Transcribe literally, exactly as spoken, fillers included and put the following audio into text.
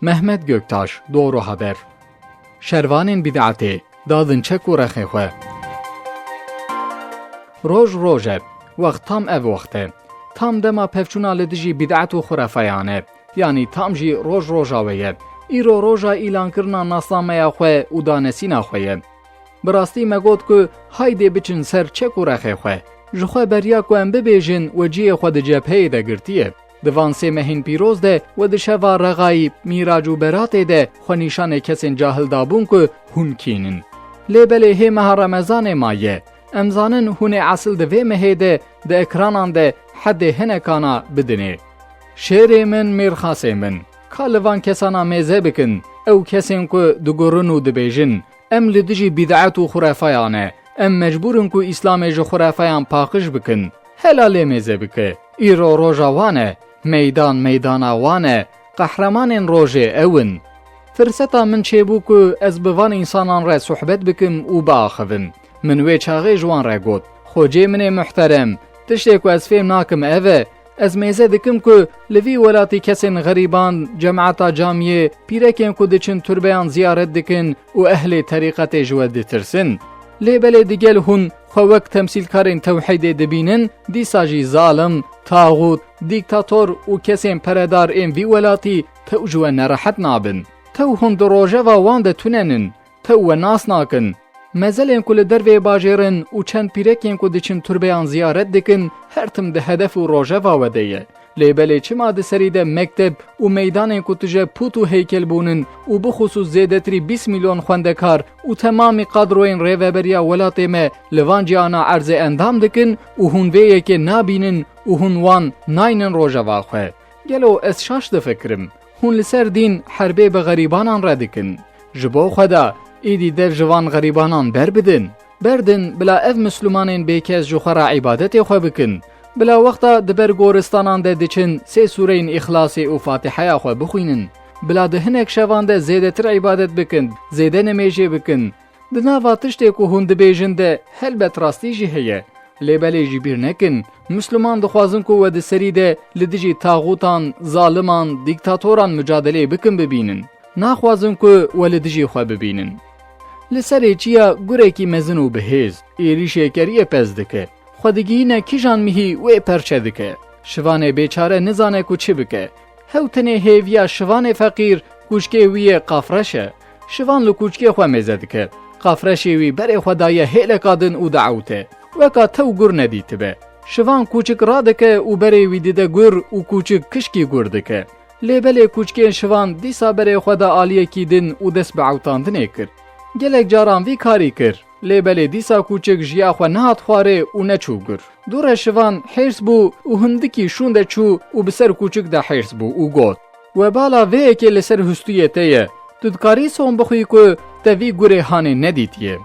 Mehmet Göktaş, Doğru Haber. Şervanên bid'etê, dadin çek û rexê xwe. Roj roj e, wext tam ev wext e. Tam dema pevçûna li dijî bid'et û xurefeyan e. Yanî tam jî roj roja we ye. Îro roja îlankirina nasnameya xwe û danesîna xwe ye. Bi rastî me got ku haydê biçin ser çek û rexê xwe. Ji xwe beriya ku em bibêjin we cihê xwe di cepheyê de girtiye. Di van sê mehên pîroz de we di şeva rexayî, mîrac û beratê de xwe nîşanê kesên cahil dabûn ku hûn kî nin. Lê belê hê meha Remezanê maye. Em zanin hûn ê esil di vê mehê de di ekranan de hedê hinekana bidinê. Şêrê min, mêrxasê min, ka li van kesana mêze bikin, ew kesên ku digurin û dibêjin, em li dijî bid'et û xurefeyan e, em mecbûr in ku Îslamê ji xurefeyan paqij bikin. Hela lê mêze bike. Îro roja wan e. Meydan meydana wan e. Qehremanên rojê ew in. Firseta min çêbû ku ez bi van însanan re sohbet bikim û biaxivim. Min wê çaxê ji wan re got, Xocê min ê muhterem, tiştê ku ez fêm nakim ev e, ez mêze dikim ku li vî welatî kesên xerîban, cemaeta camiyê, pîrekên ku diçin turbeyan ziyaret dikin û ehlê terîqetê ji we ditirsin. Lê belê digel hûn xwe wek temsîlkarên tewhîdê dibînin, dîsa jî zalim, taxût, dîktator û kesên peredar ên vî welatî tew ji we nerehet nabin. Tew hûn di rojeva wan de tune nin. Tew we nas nakin. Mezelên ku li dervê bajêr in û çend pîrekên ku diçin turbeyan ziyaret dikin, her tim di hedef û rojeva we de ye. Lê belê çima di serî de mekteb û meydanên ku tije pût û heykel bûnin û bixusûs zêdetirî bîst milyon xwendekar û temamî kadroyên rêveberiya welatê me li van cihana erzê endam dikin û hûn vê yekê nabînin û hûn wan naynin rojeva xwe? Gelo ez şaş difikirim? Hûn li ser dîn herbê bi xerîbanan re dikin. Ji bo xwe de, îdî dev ji van xerîbanan berbidin. Berdin, bila ev mislimanên bêkes ji xwe re îbadetê xwe bikin. Bila wexta di ber goristanan de diçin, sê sûreyên Îxlasê û Fatiheya xwe bixwînin. Bila di hinek şevan de zêdetir îbadet bikin, zêde nimêjê bikin. Di nava tiştê ku hûn dibêjin de helbet rastî jî heye. Lê belê ji bîr nekin, Misliman dixwazin ku we di serî de li dijî taxûtan, zaliman, dîktatoran mucadeleyê bikin bibînin. Naxwazin ku we li dijî xwe bibînin. Li serê çiya gurekî mezin û bihêz, êrîşê keriyê pez dike. Xwe digihîne kîjan mihî wê perçe dike. Şivanê bêçare nizane ku çi bike. Hew tenê hêviya şivanê feqîr, kûçkê wî yê Qafreş e. Şivan li kûçkê xwe mêze dike. Qafreşê wî berê xwe daye hêleka din û diewte. Weka tew gur nedîtibe. Şivan kûçik radike û berê wî dide gur û kûçik kişkî gur dike. Lê belê kûçkên şivan dîsa berê xwe da aliyekî din û dest bi ewtandinê kir. Gelek caran vî karî kir. Lê belê dîsa kûçik jiya xwe nehat xwarê û neçû gur. Dû re şivan hêrs bû û hindikî şûnde çû û bi ser kûçik de hêrs bû û got, We bala vê yekê li ser hustûyê te ye. Tu dikarî son bixwî ku te vî gurê hanê nedîtiye.